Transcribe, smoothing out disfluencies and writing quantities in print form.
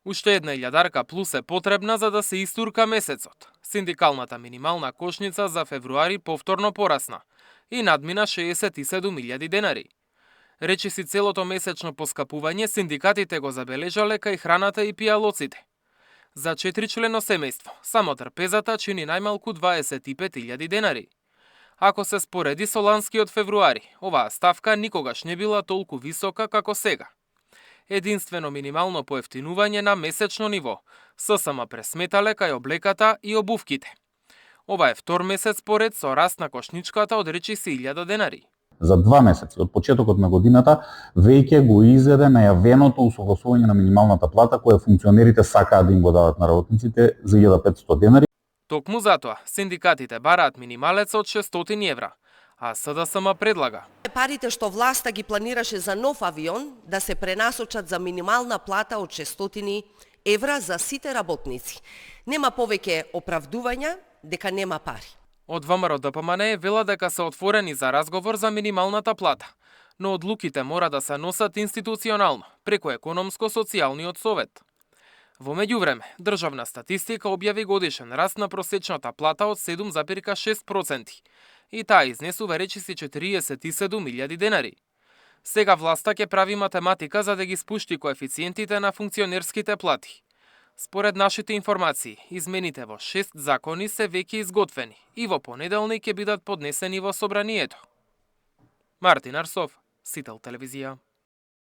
Уште една илјадарка плюс е потребна за да се истурка месецот. Синдикалната минимална кошница за февруари повторно порасна и надмина 67.000 денари. Речиси целото месечно поскапување, синдикатите го забележале кај храната и пијалоците. За 4-члено семејство, само трпезата чини најмалку 25.000 денари. Ако се спореди со ланскиот февруари, оваа ставка никогаш не била толку висока како сега. Единствено минимално поевтинување на месечно ниво, ССМ пресметале кај облеката и обувките. Ова е втор месец поред со раст на кошничката од речиси 1000 денари. За 2 месеци од почетокот на годината веќе го изведе најавеното усогласување на минималната плата која функционерите сакаат да им го дадат на работниците за 1500 денари. Токму затоа, синдикатите бараат минималец од 600 евра, а СДСМ предлага парите што власта ги планираше за нов авион да се пренасочат за минимална плата од 600 евра за сите работници. Нема повеќе оправдувања дека нема пари. Од ВМРО ДПМН вела дека се отворени за разговор за минималната плата, но одлуките мора да се носат институционално, преку економско-социјалниот совет. Во меѓувреме, државна статистика објави годишен раст на просечната плата од 7,6% и таа изнесува речиси 47.000 денари. Сега власта ќе прави математика за да ги спушти коефициентите на функционерските плати. Според нашите информации, измените во 6 закони се веќе изготвени и во понеделник ќе бидат поднесени во собранието. Мартин Арсов, Сител телевизија.